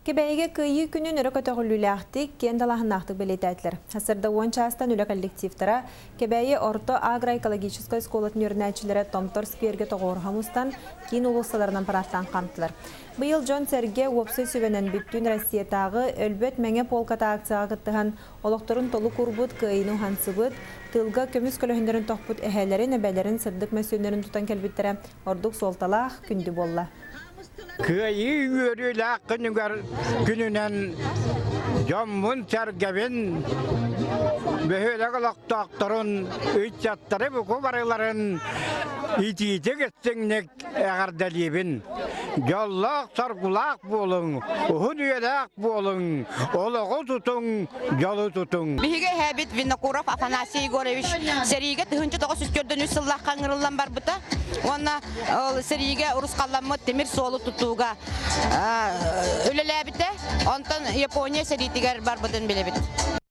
Кэбээйигэ Кыайыы күнүн өрө көтөҕүллүүлээхтик, киэн далааһыннаахтык бэлиэтээтилэр. Сарсыарда уон чаастан үлэ коллективтара Кэбээйи орто агроэкологическай оскуолатын үөрэнээччилэрэ Томтор сквергэ тоҕуоруһа мустан, киин уулуссаларынан парааттаан хаамтылар. Быйыл дьон-сэргэ уопсай сүбэнэн бүттүүн Россиятааҕы Өлбөт мэҥэ полката акцияҕа кыттыһан, олохторун толук уурбут, кыайыыны уһансыбыт, тыылга көмүс көлөһүннэрин тохпут эһээлэрин, эбэлэрин сырдык мөссүөннэрин тутан кэлбиттэрэ ордук суолталаах, күндү буолла. Кыайыы үөрүүлээх күнүгэр күнүнэн дьоммун-сэргэбин, бөһүөлэк олохтоохторун, ыччаттары буку барыларын итиитик истиҥник эҕэрдэлиибин. Дьоллоох-соргулаах буолуҥ, уһун үйэлээх буолуҥ, олоҕу тутуҥ, дьолу тутуҥ. Биһиги эһээбит Винокуров Афанасий Егорович сэриигэ 1943 сыллаахха ыҥырыллан барбыта уонна ол сэриигэ урусхалламмыт тимир суолу тутууга үлэлээбитэ. Онтон Япония сэриитигэр барбытын билэбит.